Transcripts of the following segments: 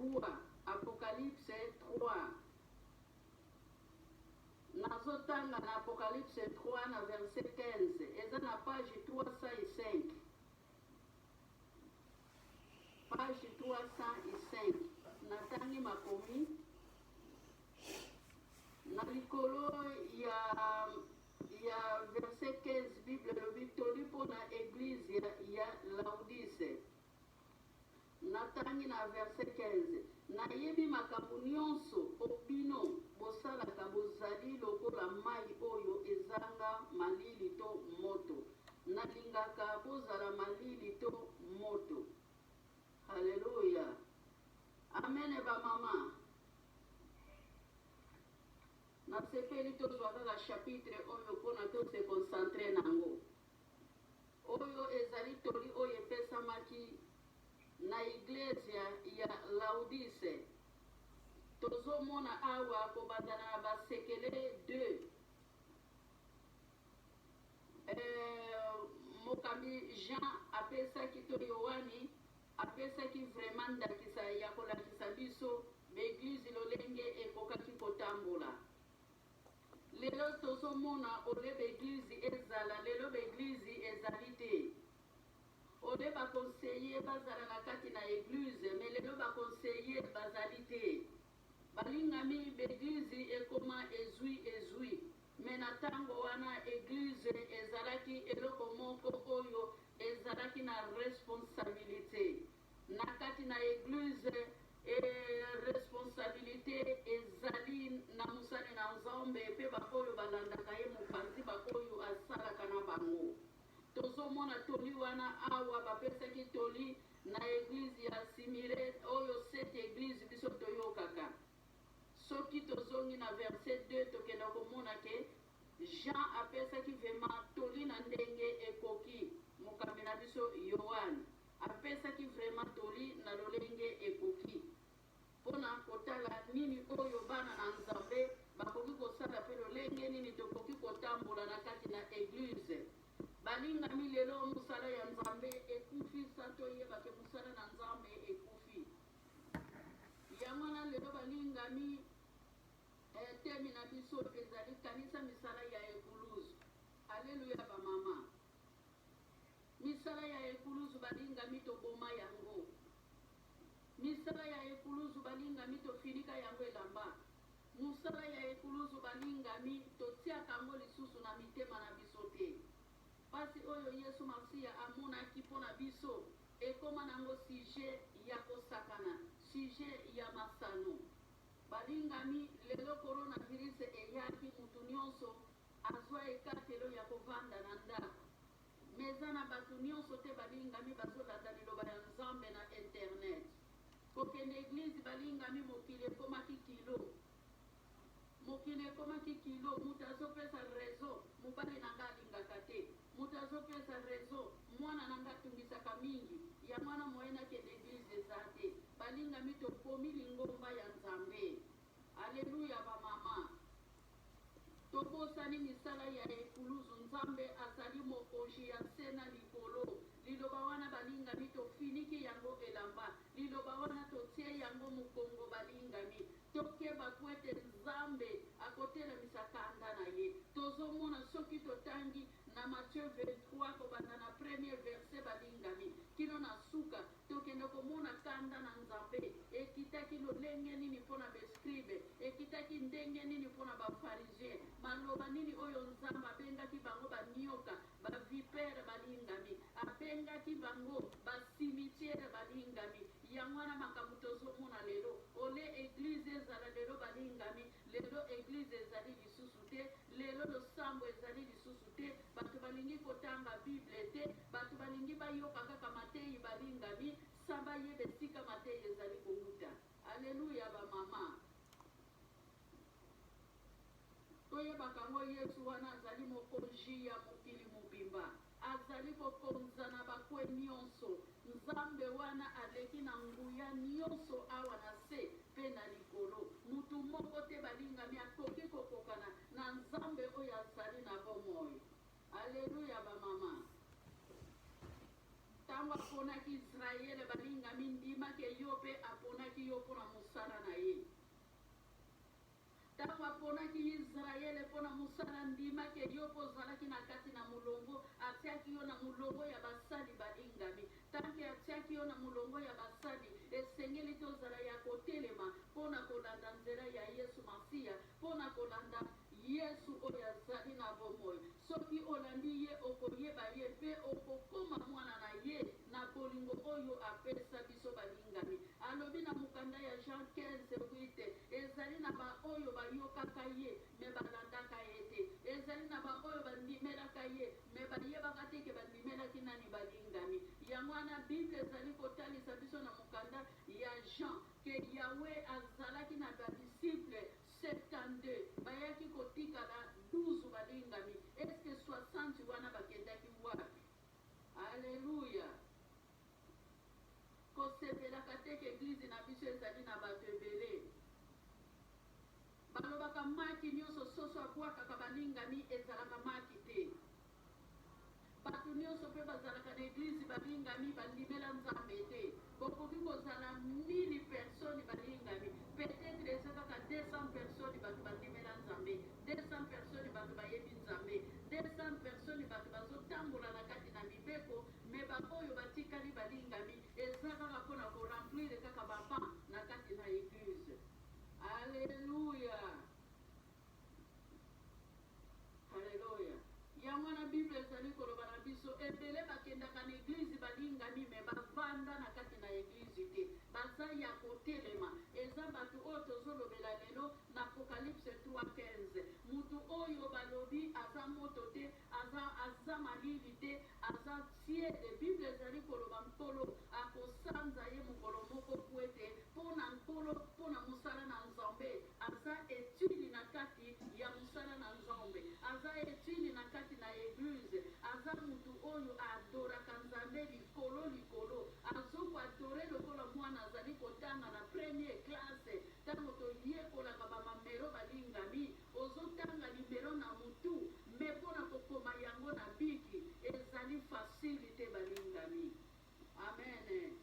3, Apocalypse 3. Nazotanga na Apocalypse 3 na verset 15, eza na page 305. Page 305, natangi makomi na likolo ya verset 15. Bible elobi toli mpo na eglize ya Laodice. Natangi na verset 15: "Nayebi makambo nyonso bino bosalaka, bozali lokola mai oyo ezanga malili to moto. Nalingaka bozala malili to moto." Halleluya, amen. Bamama, nasepeli tozwa kaka chapitre oyo mpona tose concentrer nango. Oyo ezali toli oyo epesamaki na eglise ya Laodice. Tozomona awa kobanda na basekele 2, mokambi Jean apesaki to Yohani apesaki vraiment ndakisa ya kolakisa biso baeglize lolenge ekokaki kotambola. Lelo tozomona ole baeglize ezala, lelo baeglize ezali te. Ole baconseiller bazala na kati na eglize, mais lelo baconseiller bazali te. Balingami, baeglize ekoma ezwi ezwi, mais na ntango wana eglize ezalaki eloko moko oyo ezalaki na responsabilité na kati na eglize. Responsabilité ezali na mosali na Nzambe mpe baoyo balandaka ye mopanzi, baoyo asalaka na bango. Tozomona toli wana awa bapesaki toli na eglize ya Smyrne, oyo sept église biso toyokaka. Soki tozongi na verset 2, tokenda komona ke Jean apesaki vraiment toli na ndenge ekoki. Mokambi na biso Yohane apesaki vraiment toli na lolenge ekoki mpona kotala nini oyo bana na Nzambe bakoki kosala mpe lolenge nini tokoki kotambola na kati na eglize. Balingami, lelo mosala ya Nzambe ekufi. Sa toyebake mosala na Nzambe ekufi. Yango wana lelo, balingami, thème na biso ezali "Kanisa misala ya ekuluzu". Aleluya, bamama. Misala ya ekuluzu, balingami, toboma yango. Misala ya ekuluzu, balingami, tofinika yango elamba. Mosala ya ekuluzu, balingami, totiaka yango lisusu na mitema na biso te. Mpasi oyo Yesu Masiya amonaki mpo na biso ekóma nango sujet ya kosakana, sujet ya masano. Balingami, lelo coronavirus eyaki, mutu nyonso azwa ekatelo ya kovanda na ndako, mais eza na bato nyonso te, balingami, bazolanda liloba ya Nzambe na internet. Kokende eglize, balingami, mokili ekomaki kilo, mokili ekomaki kilo. Moto azopesa raison: "Mobali na nga alingaka te." Moto azopesa raison: "Mwana na nga atungisaka mingi, yango wana moye nakende eglize eza te." Balingami, tokomi lingomba ya Nzambe. Aleluya, bamama. Tobosani misala ya ekuluzu. Nzambe azali mokonzi ya se na likolo. Liloba wana, balingami, tofiniki yango elamba. Liloba wana, totie yango mokongo. Balingami, tokeba po ete Nzambe akotelemisa kanda na ye. Tozomona soki totangi na Matthieu 23, kobanda na premier verset, balingami, kino na suka, tokende komona kanda na Nzambe ekitaki lolenge nini mpona bascribe, ekitaki ndenge nini mpona bafarisien, maloba nini oyo Nzambe abengaki bango: banioka, bavipère. Balingami, abengaki bango bacimetière. Balingami, yango wana makambo tozomona lelo. Ole eglize ezala lelo, balingami, lelo eglize ezali lisusu te. Lelo losambo ezali lisusu te. Bato balingi kotanga Bible te. Bato balingi bayoka kaka mateyi, balingami, sa bayeba esika mateyi ezali kowuta. Aleluya, bamama. Toyebaka yango, Yesu wana azali mokonzi ya mokili mobimba, azali kokonza na bakwe nyonso. Nzambe wana aleki na nguya nyonso awa na se mpe na likolo. Mutu moko te, balingami, akoki kokokana na Nzambe oyo azali na bomoi. Aleluya, bamama. Ntango aponaki Israele, balingami, ndima ke yo mpe aponaki yo mpo na mosala na ye. Ntango aponaki Yisraele mpo na mosala, ndima ke yo mpe ozalaki na kati na molongo. Atiaki yo na molongo ya basali balingami. Tanke atiaki yo na molongo ya basali, esengeli tozala ya kotelema mpo na kolanda nzela ya Yesu Masiya, mpo na kolanda Yesu oyo azali na bomoi. Soki olandi ye, okoyeba ye mpe okokoma mwana na ye na bolingo oyo apesa biso balingami. Alobi na mokanda ya Jean 15:8, ezali na baoyo bayokaka ye, mais balandaka ye te. Ezali na baoyo bandimelaka ye, mais bayebaka te ke bandimelaki nani balingami. Yango wana Bible ezali kotalisa biso na mokanda ya Jean ke Yahweh azalaki na ba disciples 72, bayaki kotikala 12 balingami. Est ce que 60 wana bakendaki wapi? Alleluia! Kosepelaka te ke eglise na biso ezali na bato ebele. Balobaka maki nionso soso abwakaka balingami ezalaka maki te. Bato nionso pe bazalaka na eglise balingami bandimela Nzambe te. Bokoki kozala 1000 personnes balingami peut-etre eza kaka 200 personnes bato bandimela Nzambe, 200 personnes bato bayebi Nzambe, 200 personnes bato bazotambola na kati na mibeko, mais ba oyo batikali balingami eza kaka pona ko remplir kaka ba bancs na kati na eglise. Alleluia! Alleluia! Yango wana Bible ezali koloba na biso, ebele bakendaka na eglise balingami mais bavanda na kati na eglise te. Baza ya kotelema. Eza batu oyo tozolobela lelo na Apocalypse 3:15. Mutu oyo balobi aza moto te, aza aza malili te, aza tiede. Bible ezali koloba Nkolo akosanza ye mokolo moko puete po na Nkolo, po na mosala na Nzambe. Aza etili na kati ya mosala na Nzambe. Aza etili na kati na eglise. Aza mutu oyo a adoraka Nzambe likolo likolo. Azo ko adorer lokola mwana azali kotanga na premier classe. Tango toyekolaka ba mamero balingami, ozo tanga numero na mutu mais pona kokoma yango na bic ezali facile te balingami. Amen.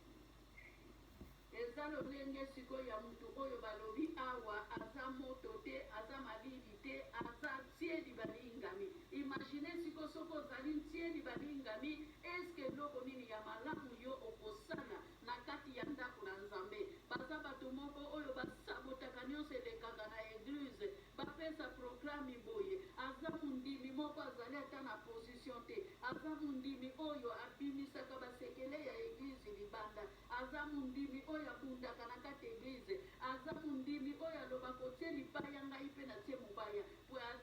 Eza lolenge sikoyo ya mutu oyo balobi awa aza moto te, aza malili te, aza ntieli balingami. Imagine sikoyo soki ozali ntieli balingami, est ce que eloko nini ya malamu yo okosala na kati ya ndaku na Nzambe? Baza batu moko oyo ba sabotaka nionso elekaka na eglise, bapesa programme boye, aza mundimi moko azali ata na position te, aza mundimi oyo abimisaka ba sekele ya eglise libanda, aza mundimi oyo abundaka na kati eglise, aza mundimi oyo alobaka otie libaya ngai pe natie mobaya,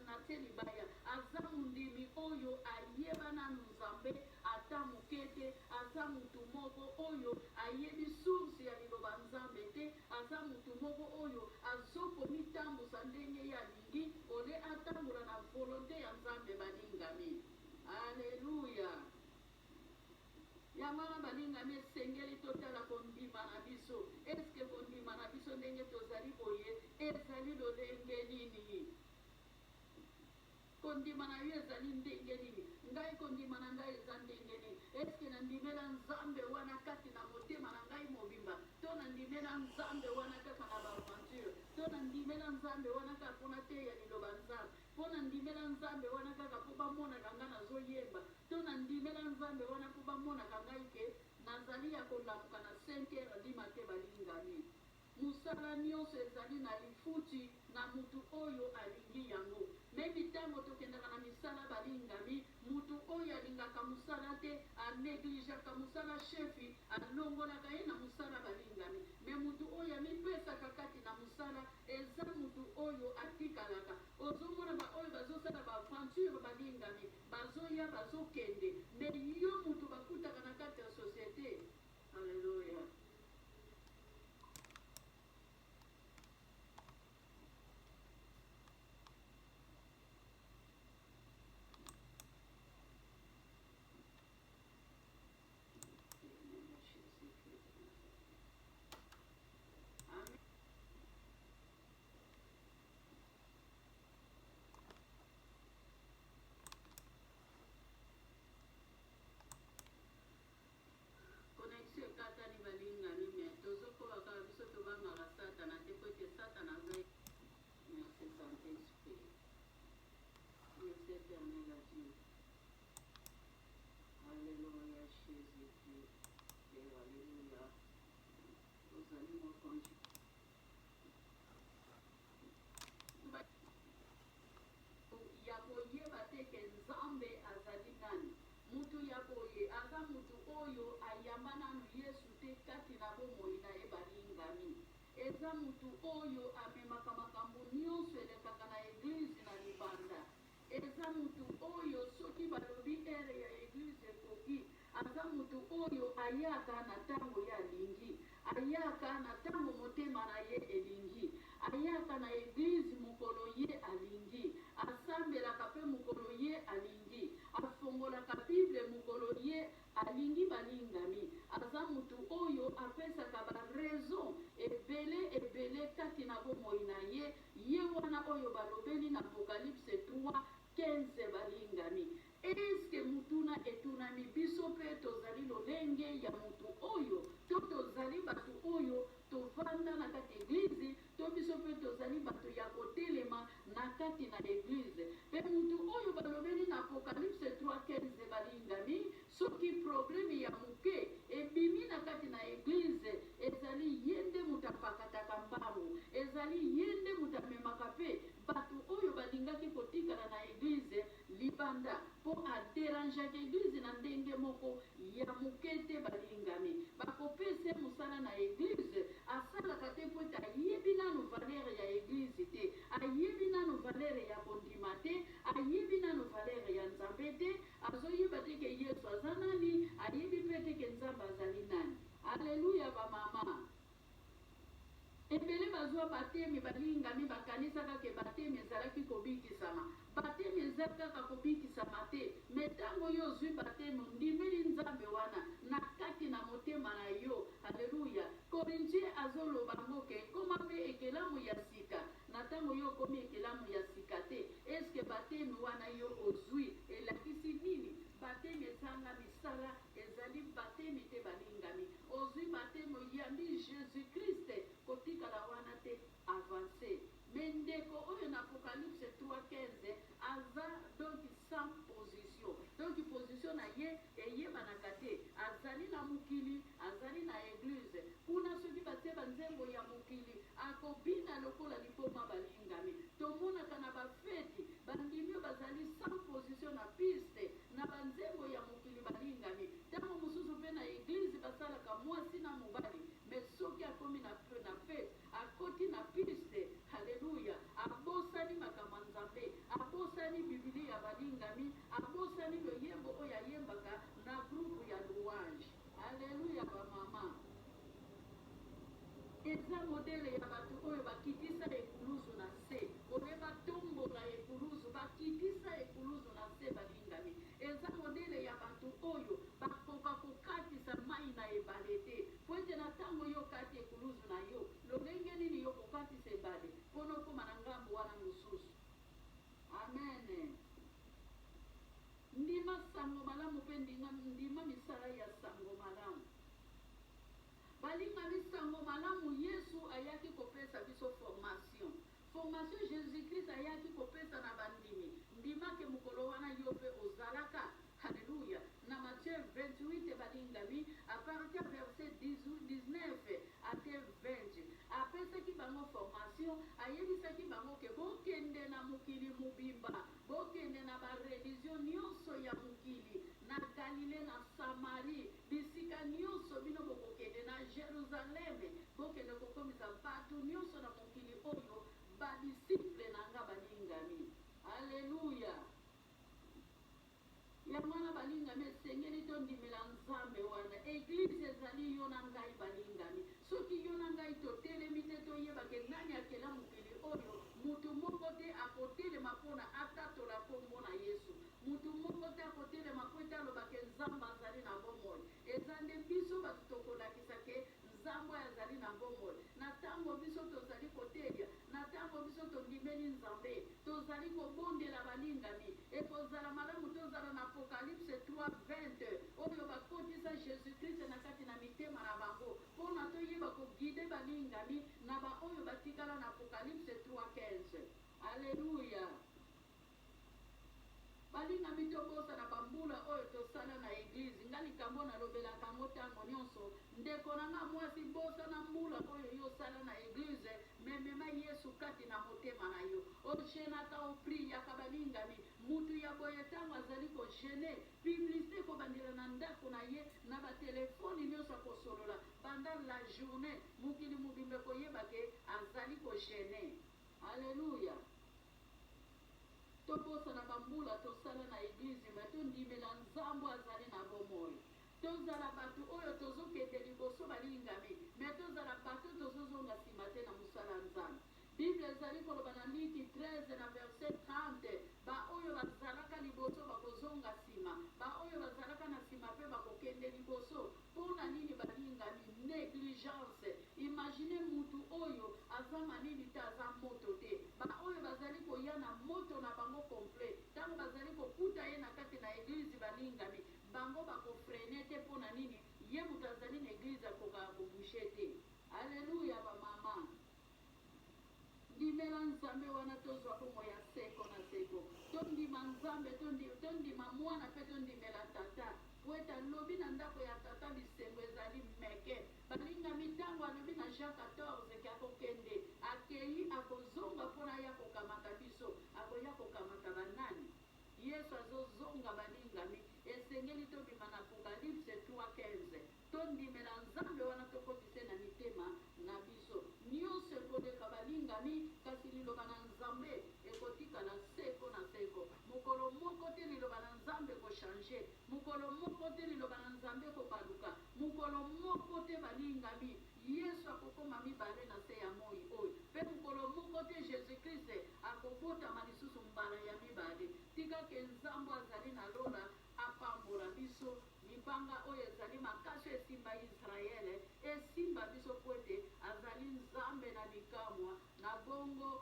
natie libaya, aza mundimi oyo ayeba nanu Nzambe ata moke te, aza mutu moko oyo ayebi source ya liloba Nzambe te, aza mutu moko oyo azo komitambusa ndenge ye alingi au lieu atambola na volonte ya Nzambe balingami. Alleluia! Yango wana balingami esengeli totala kondima na biso. Est ce que kondima na biso ndenge tozali boye ezali lolenge nini? Kondima na yo ezali ndenge nini? Ngai kondima na ngai eza ndenge nini? Est ce que na ndimela Nzambe wana kati na motema na ngai mobimba? To na ndimela Nzambe wana kaka na ba aventure? To na ndimela Nzambe wana kaka po na teya liloba Nzambe? Po na ndimela Nzambe wana kaka po ba monaka ngai nazo yemba? To na ndimela Nzambe wana po ba monaka ngai ke nazali ya kolamuka na 5 heures du matin? Balingami. Musala nionso ezali na lifuti na mutu oyo alingi yango. Meme tango tokendaka na misala balingami, mutu oyo alingaka musala te a negligeaka musala chef alongolaka ye na musala balingami. Mais mutu oyo amipesaka kati na musala eza mutu oyo atikalaka. Ozomona ba oyo bazosala ba aventure balingami bazoya bazokende mais yo mutu bakutaka na kati ya societe. Alleluia. Amen. L'éternel a dit. Alléluia, Jésus-Christ. Alléluia. Ozali mokonzi. Ya koyeba te ke Nzambe azali nani. Mutu ya boye aza mutu oyo ayamba nanu Yesu te kati na bomoi na ye balingami. Eza mutu oyo amemaka makambo nionso elekaka na eglise na libanda. Eza mutu oyo soki balobi heure ya eglise ekoki, aza mutu oyo ayaka na tango ye alingi, ayaka na tango motema na ye elingi, ayaka na eglise mokolo ye alingi, asambelaka pe mokolo ye alingi, afongolaka bible mokolo ye alingi balingami. Aza mutu oyo apesaka ba raison ebele ebele kati na bomoi na ye. Ye wana oyo balobeli na Apocalypse 3, 15 balingami. Est-ce que motuna etunami biso pe tozali lolenge ya mutu oyo to tozali batu oyo tovanda na kati eglise to biso pe tozali batu ya kotelema na kati na eglise pe mutu oyo balobeli na Apocalypse 3, 15 balingami soki problème ya muke ebimi na kati na eglise ezali ye nde mutu apakataka mbangu ezali ye nde mutu amemaka pe batu oyo balingaki kotikala na eglise libanda po a derangeaka eglise na ndenge moko ya muke te balingami bakopesa ye musala na eglise asalaka te po ete ayebi nanu valeur ya eglise te ayebi nanu valeur ya kondima te ayebi nanu valeur ya Nzambe te azoyeba te ke Yesu aza nani ayebi pe te ke Nzambe azali nani alleluia ba mama. Ebele bazwa batemi balingami bakanisaka ke batemi ezalaki kobikisama. Batemi eza kaka kobikisama te, mais tango yo ozwi batemi ondimeli Nzambe wana na kati na motema na yo. Alleluia. Corinthien azo loba ngo ke koma pe ekelamu ya sika. Na tango yo okomi ekelamu ya sika te, est ce que batemi wana yo ozwi elakisi nini? Batemi ezanga misala Ezali batemi te balingami. Ozui batemi oyambi Jesus Christ kotikala wana te avance. Mais ndeko oyo na apocalypse 3,15 aza donc sans position donc position na ye eyebanaka te azali na mokili azali na eglise kuna soki batie ba nzembo ya mokili akobina lokola liboma balingami tomonaka na ba feti bandimi oyo bazali sans position na piste Na ba nzembo ya mokili balingami tango mosusu pe na eglise basalaka mwasi na mobali mais soki akomi na na fete akoti na piste alleluia abosani makambo ya Nzambe abosani bibilia balingami abosani loyembo oyo ayembaka na groupe ya louange alleluia ba mama. Eza modele ya batu oyo bakitisa ekuluzu na se ole batombola ekuluzu bakitisa ekuluzu na se balingami eza modele ya batu oyo bakoka kokatisa mayi na ebale te po ete na tango yo okati ekuluzu na yo lolenge nini yo okokatisa ebale pona okoma na ngambo wana mosusu amen ndima sango malamu pe ndima misala ya sango malamu. Balingami sango malamu yesu ayaki kopesa biso formation formation Jesus Christ ayaki kopesa na bandimi ndima ke mokolo wana yo pe ozalaka alleluia na Matthieu 28 balingami a partir verset 19 ate 20 apesaki bango formation ayebisaki bango ke bokende na mokili mobimba bokende na ba religion nionso ya mokili na Galilee na Samarie Bisika nyonso bino bokokende, na Jerusaleme, bokende kokomisa bato nyonso na mokili oyo ba-disciple na nga balingami. Aleluya! Yango wana, balingami, esengeli tondimela Nzambe wana. Eglise ezali yo na ngai, balingami. Soki yo na ngai totelemi te, toyeba ke nani akela mokili oyo, moto moko te akotelema mpo na atatola nkombo na Yesu. Mutu moko te akotelema po ete aloba ke Nzambe azali na bomoi. Eza nde biso batu tokolakisa ke Nzambe oyo azali na bomoi. Na tango biso tozali koteya, na tango biso tondimeli Nzambe, tozali kobondela balingami, ekozala malamu tozala na Apocalypse 3, 20 oyo bakotisa Jesus Christ na kati na mitema na bango pona toyeba ko guider balingami na ba oyo batikala na Apocalypse 3, 15. Alleluia! Balingami, tobosana bambula oyo tosala na eglize. Nga likambo nalobelaka yango ntango nyonso. Ndeko na nga mwasi, bosana mbula oyo yo osala na eglize, memema Yesu kati na motema na yo. Ojeûnaka, opriaka. Balingami, mutu ya boye, ntango azali kojeûner, publicité ekobandela na ndako na ye, na batelefoni nyonso akosolola pendant la journée. Mokili mobimba ekoyeba ke azali kojeûner. Alleluya! Tobosana bambula tosala na eglize, me tondimela Nzambe azali na bomoi. Tozala bato oyo tozokende liboso, balingami, me tozala bato tozozonga nsima te na mosala ya Nzambe. Bible ezali koloba na Liki 13 na verset 30: baoyo bazalaka liboso bakozonga nsima, baoyo bazalaka na nsima mpe bakokende liboso. Mpo na nini, balingami? Négligence. Imagine mutu oyo aza malili te, aza moto te. Baoyo bazali koya na moto na bango complet, ntango bazali kokuta ye na kati na eglize, balingami, bango bakofreiner te. Mpo na nini? Ye moto azali na eglize akokaka kobouger te. Alleluya! Bamama, ndimela Nzambe wana, tozwa bomoi ya seko na seko. Tondima Nzambe, tondima Mwana mpe tondimela Tata, po ete alobi na ndako ya Tata bisengo ezali meke. Balingami, ntango alobi na Jean 14 ke akokende, akei, akozonga mpona aya kokamata biso, akoya kokamata banani? Yesu azozonga. Balingami, esengeli tobima na Apocalypse 3:15. Tondimela Nzambe wana, tokotise na mitema na biso. Nyonso ekoleka, balingami, kasi liloba na Nzambe ekotikala seko na seko. Mokolo moko te liloba na Nzambe ekochanger, mokolo moko te liloba na Nzambe ekobaluka, mokolo moko te. Balingami, Yesu akokoma mibale na se ya moi oyo, mpe mokolo moko te Jésus Krist akobotama lisusu mbala ya mibale. Tikake Nzambe azali na lola apambola biso. Libanga oyo ezali makasi oyo esimba Israele esimba biso, po ete azali Nzambe na bikamwa. Na bongo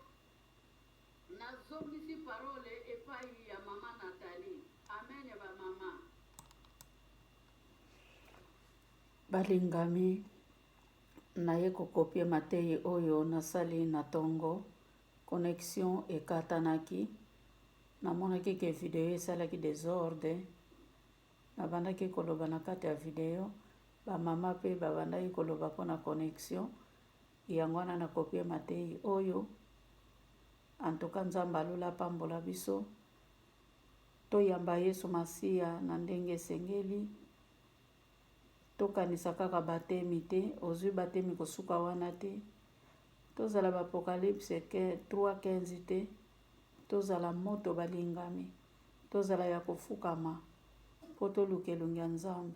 nazongisi parole epai ya mama Nathalie. Amen, bamama. Balingami, naye kocopier matei oyo nasali na ntongo. Connexion ekatanaki, namonaki ke video esalaki désordre. Nabandaki koloba na kati ya video, bamama mpe babandaki koloba mpona connexion. Yango wana nacopier matei oyo. Antuka, Nzambe alola apambola biso. Toyamba Yesu Masiya na ndenge esengeli. Tokanisa kaka batemi te. Ozwi batemi, kosuka wana te. Tozala baapocalypse 3:15 te, tozala moto. Balingami, tozala ya kofukama mpo toluka elongi ya Nzambe.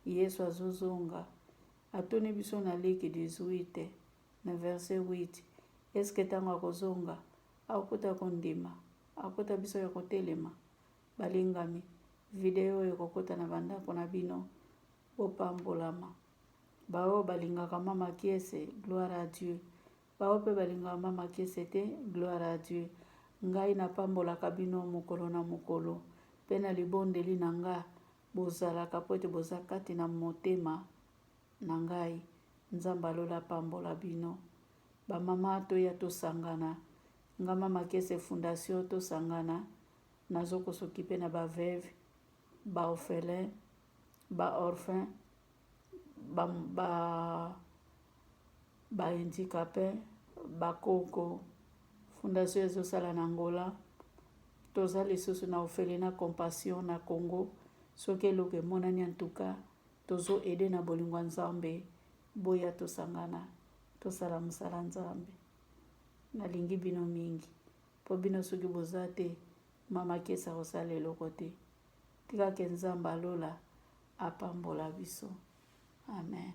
Yesu azozonga. Atuni biso na Liki 18 na verset 8: eske ntango akozonga akuta kondima, akuta biso ya kotelema? Balingami, video oyo ekokota na bandako na bino. Bopambolama. Baoyo balingaka mama Kiese, gloire à Dieu. Baoyo mpe balingaka mama Kiese te, gloire à Dieu. Ngai napambolaka bino mokolo na mokolo, mpe na libondeli na nga bozalaka, po ete boza kati na motema na ngai. Nzambe alola apambola bino. Bamama, toya tosangana. Nga mama Kiese Fondation, tosangana. Nazokosokipe na baveuves, baorphelin, baorphin, bahandicapé, bakoko. Fondation ezosala na Angola. Toza lisusu na orphelinat Compassion na Congo. Soki eloko emonani, antuka tozoaider na bolingo ya Nzambe. Boya tosangana, tosala mosala Nzambe. Nalingi bino mingi, mpo bino soki boza te, mama Kiese akosala eloko te. Tikake Nzambe alola apambola biso. Amen.